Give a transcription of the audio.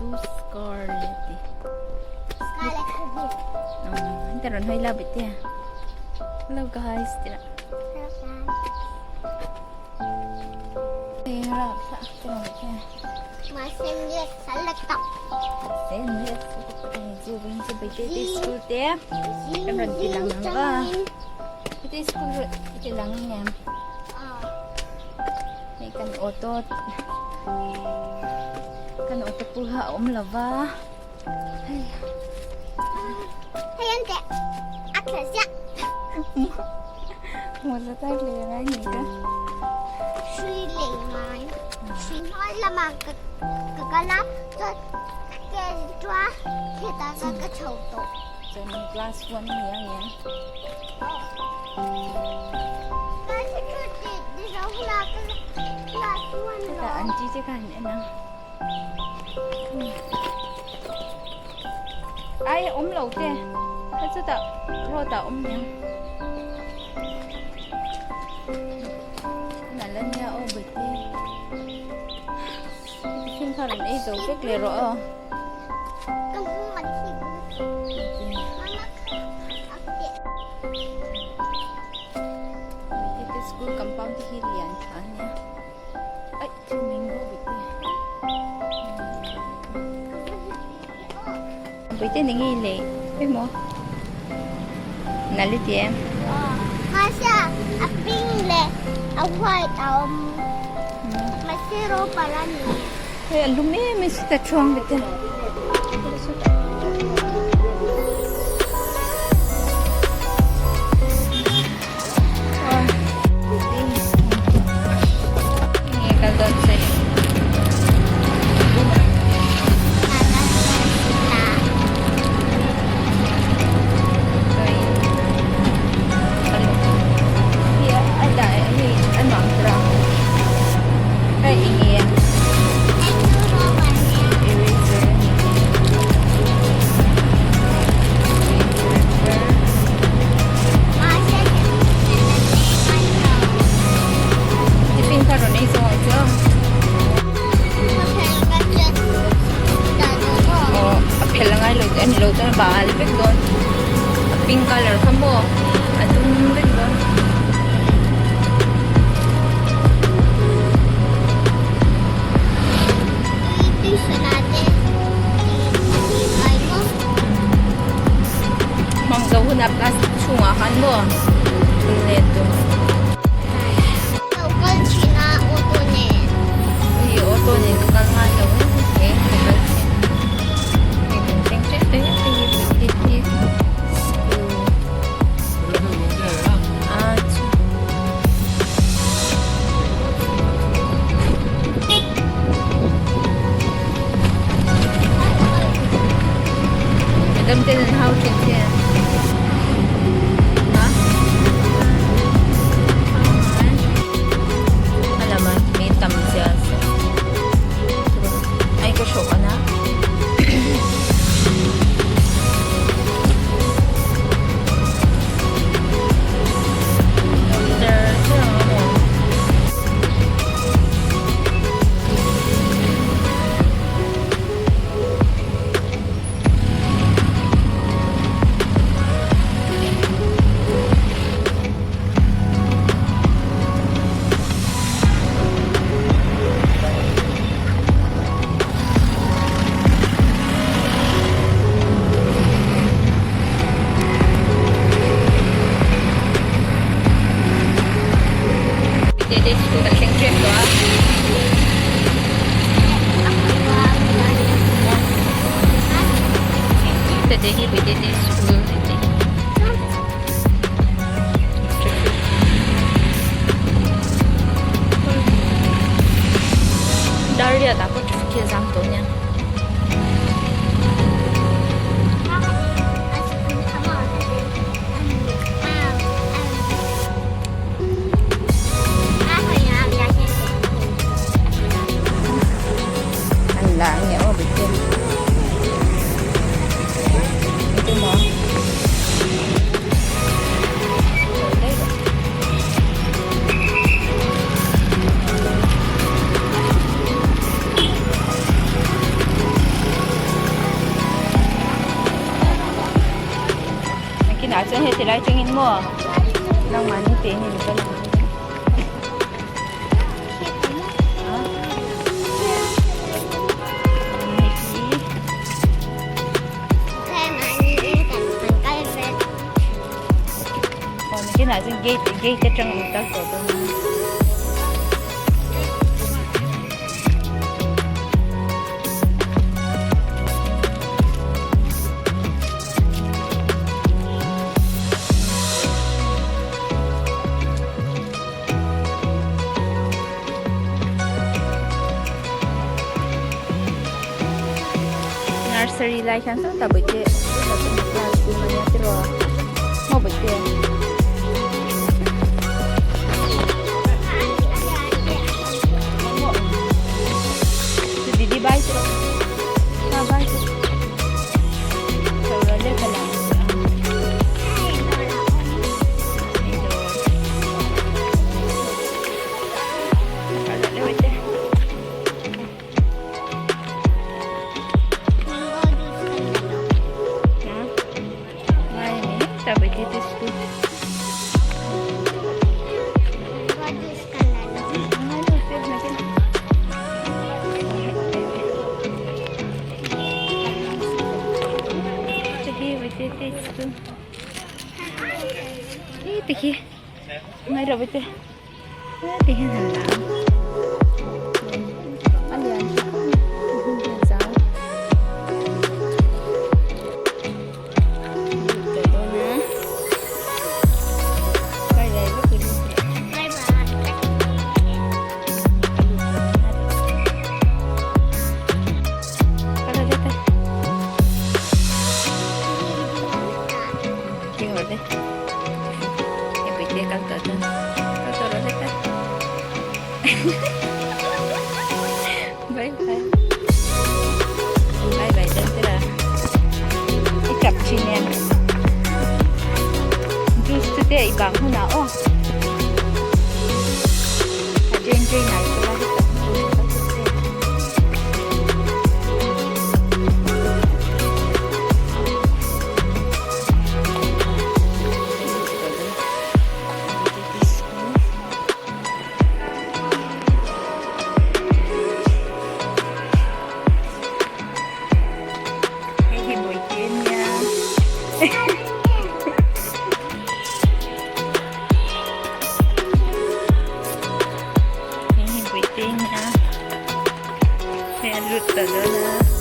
chu scarlet tih heta rawn hawi la bete hello guys tih lah Hei kan auto kan auto pu kha a awm lo va hei hei an teh a thla ziah hmu za tak leh ngai ni ka hrui leh ngai hrui hnuai lamah ka ka kal a chuan ke tua hetah chuan ka chho tawh chuan class 1 a ni ang em Hetah an chi che khan en ang ai awm lo te kha chutah road ah awm nia nalh ania aw bawihtei tiffin kha rawn ei zo vek leh rawh aw. Te school compound te hi lian tha ania aih thil mango bik te Bawihte ni ngei leh emaw nalh i ti em? Mahse a pink leh a white a awm mahse rawpal a ni. Hei a lum em em sita thuang bawihte. Tiffin kha rawn ei zawng ang chu aw a phel a ngai lo a ni lo chuan a bal vek dawn a pink colour kha maw a dum vek dawn. Hmang zo hunah plastic chhungah khan maw thun let tur. Ui auto nen ka kal ngai lo e ka kal thin. Hei kan thleng tep tep te hi Puithithi school a chu. Midang ten an hau thin che a a lamah mi tam zia ai ka hrawh a na. Tete chu kan thleng tep tawh a. Tete hi Tete school tete. Dariat ah pawh traffic hi a zam tawh nia. An la a nia aw bete eng emaw Chuan heti lai tangin maw nangmahni te hi ni kal ang. Nakinah chuan gate gate atang an kal tawh dawn a. Nursery lai hian sawtah bawihte sawtah chuan class room ania tiraw maw bawihte. Didi bye tiraw ha bye tiraw. Tikhi ngai lo te ti hian han lam a lian zau Bye bye. Bye bye dan tira. I tap thin em. Juice chu te i bang hunah aw. A drain drain ah i kal a heta. Hei hi Bawihte ania. Hei hi Bawihte ania. Hei a lut ta dawn a.